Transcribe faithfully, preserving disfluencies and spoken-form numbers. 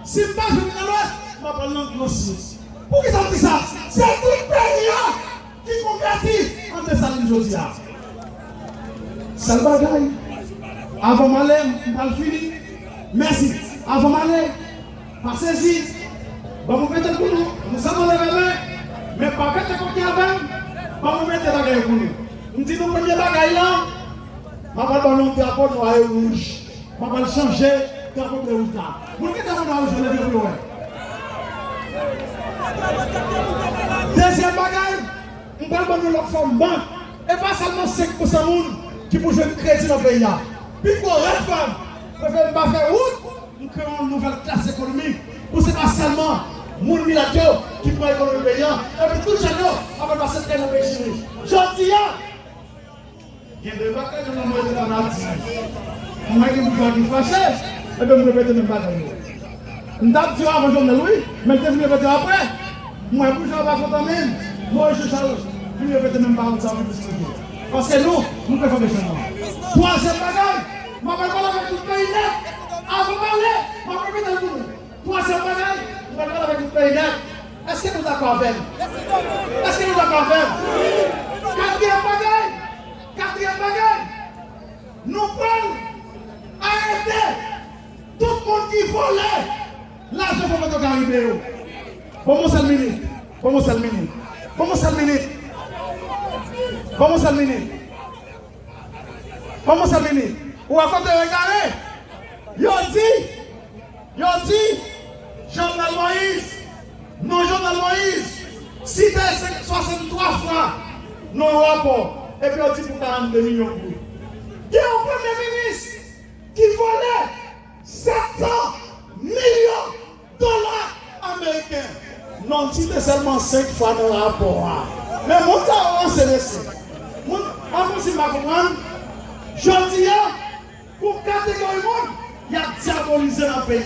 Si m pa jwenn nan Lwès, m ap al nan Gran Sid. Poukisa m di sa? Se tout peyi a ki konvèti an Desalin jodi a. Sèl bagay, avan m ale, m pral fini. Mèsi. Avan m ale, pa sezi. Ban mwen pete l pou nou. Nou sèlman leve men, men pa pete kote avè m. Ban mwen mete bagay pou nou. M di nou premye bagay la, m ap al ban nou drapo nwa e wouj. M ap al chanje drapo ble wouj la. Moun ki drapo nwa wouj yo, leve pou yo wè. Dezyèm bagay, m pral ban nou lòt fòm bank. E pa sèlman senk pousan moun ki pou jwenn kredi nan peyi a. Pi gwo rèv pa m, prefere m pa fè wout, m kreye yon nouvèl klas ekonomik. Pou se pa sèlman moun milat yo ki pran ekonomi peyi a, epi tout jèn yo ap al pase trè nan peyi Chili. Jodi a, gen de bagay ke m mete an aksyon. Mwen gen moun ki fache, ebyen m repete menm bagay yo. M t ap di yo avan Jovenel, wi, men l te vin repete yo apre. Mwen, pou jan yo pa kontan menm, Moïse Jean Charles vin repete menm pawòl sa yo plis toujou. Paske nou, nou pè fè chanjman. Twazyèm bagay, m ap pale avèk tout peyi nèt. Avan m ale, m ap repete l pou nou. Twazyèm bagay, m pral pale avèk tout peyi nèt. Èske nou dakò avè m? Èske nou dakò avè m? Katriyèm bagay, katriyèm bagay, nou pral arete tout moun ki vòlè lajan Fò Petro Karibe yo. Ban m yon sèl minit. Ban m yon sèl minit. Ban m yon sèl minit. Ban m yon sèl minit. Ban m yon sèl minit. Ou wè kote yo egare? Yo di, yo di, Jovenel Moïse, non Jovenel Moïse, site senk, swasanntwa fwa nan yon rapò, epi yo di pou karannde milyon goud. Gen yon premye minis ki vòlè sèt san milyon dola ameriken. Non l site sèlman senk fwa nan rapò a. Men moun sa yo ranse mesye. Moun, pa konn si m pa konprann. Jodi a, pou kategori moun, y ap dyabolize nan peyi a.